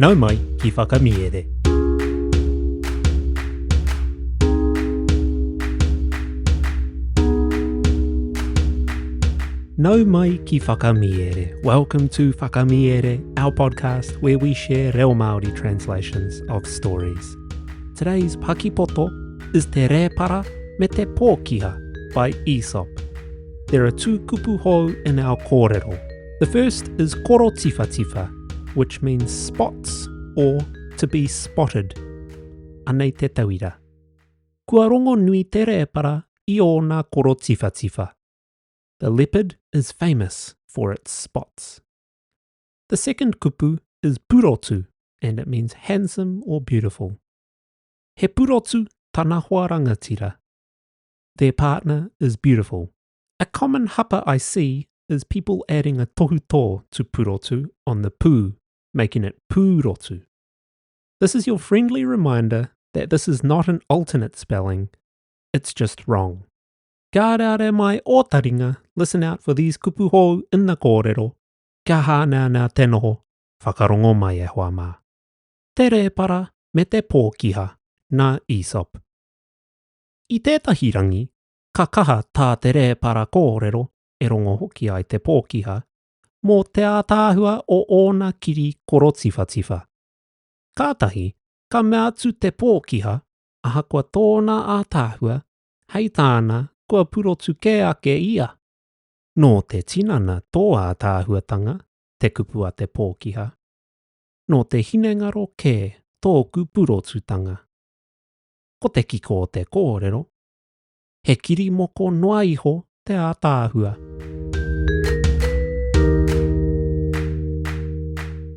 Nau mai ki Whakamiere. Nau mai ki Whakamiere. Welcome to Whakamiere, our podcast where we share reo Māori translations of stories. Today's pakipoto is Te Rēpara me te Pōkiha by Aesop. There are two kupu hou in our kōrero. The first is koro tiwhatiwha, which means spots or to be spotted. Anei te tauira. Kua rongo nui te rēpara i ōna koro tiwhatiwha. The leopard is famous for its spots. The second kupu is purotu, and it means handsome or beautiful. He purotu tana hoa rangatira. Their partner is beautiful. A common hapa I see is people adding a tohutō to purotu on the pū, making it pūrotu. This is your friendly reminder that this is not an alternate spelling, it's just wrong. Kia rare mai ō taringa, listen out for these kupu hou in the kōrero, kia hāneanea te noho, whakarongo mai e hoa mā. Te rēpara me te pōkiha, nā Aesop. I tētahi rangi, ka kaha tā te rēpara kōrero, e rongo hoki ai te pōkiha, mō te ātaahua o ōna kiri korotiwhatiwha. Kātahi, ka mea atu te pōkiha, ahakoa tōna ātaahua, hei tāna kua purotu kē ake ia. Nō te tinana tō ātaahuatanga, te kupu a te pōkiha. Nō te hinengaro kē tōku purotutanga. Ko te kiko o te kōrero, he kirimoko noa iho te ātaahua.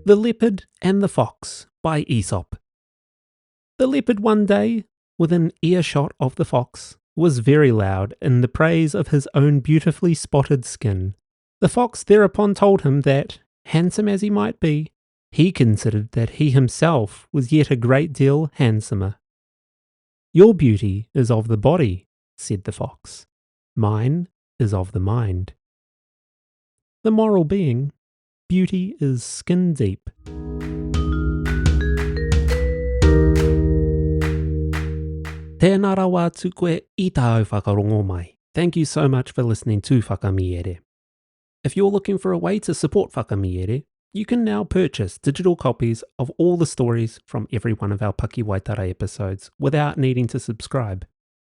The Leopard and the Fox by Aesop The leopard one day, within earshot of the fox, was very loud in the praise of his own beautifully spotted skin. The fox thereupon told him that, handsome as he might be, he considered that he himself was yet a great deal handsomer. Your beauty is of the body, said the fox. Mine is of the mind. The moral being, beauty is skin deep. Tēnā rawa atu koe i tāu whakarongo mai. Thank you so much for listening to Whakamiere. If you're looking for a way to support Whakamiere, you can now purchase digital copies of all the stories from every one of our Pakiwaitara episodes without needing to subscribe.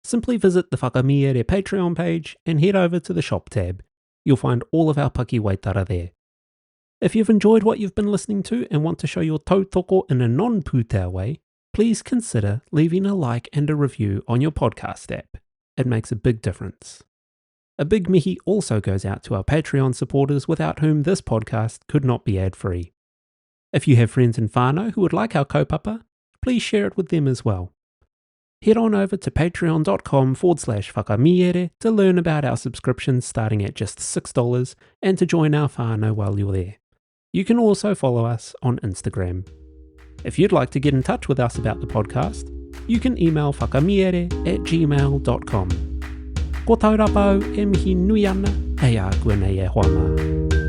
Simply visit the Whakamiere Patreon page and head over to the shop tab. You'll find all of our Pakiwaitara there. If you've enjoyed what you've been listening to and want to show your tautoko in a non-pūtea way, please consider leaving a like and a review on your podcast app. It makes a big difference. A big mihi also goes out to our Patreon supporters without whom this podcast could not be ad-free. If you have friends in whānau who would like our kaupapa, please share it with them as well. Head on over to patreon.com forward slash whakamiere to learn about our subscriptions starting at just $6 and to join our whānau while you're there. You can also follow us on Instagram. If you'd like to get in touch with us about the podcast, you can email whakamiere at gmail.com. Ko taurapa au e mihi nui ana, hei a koe nei e hoa mā.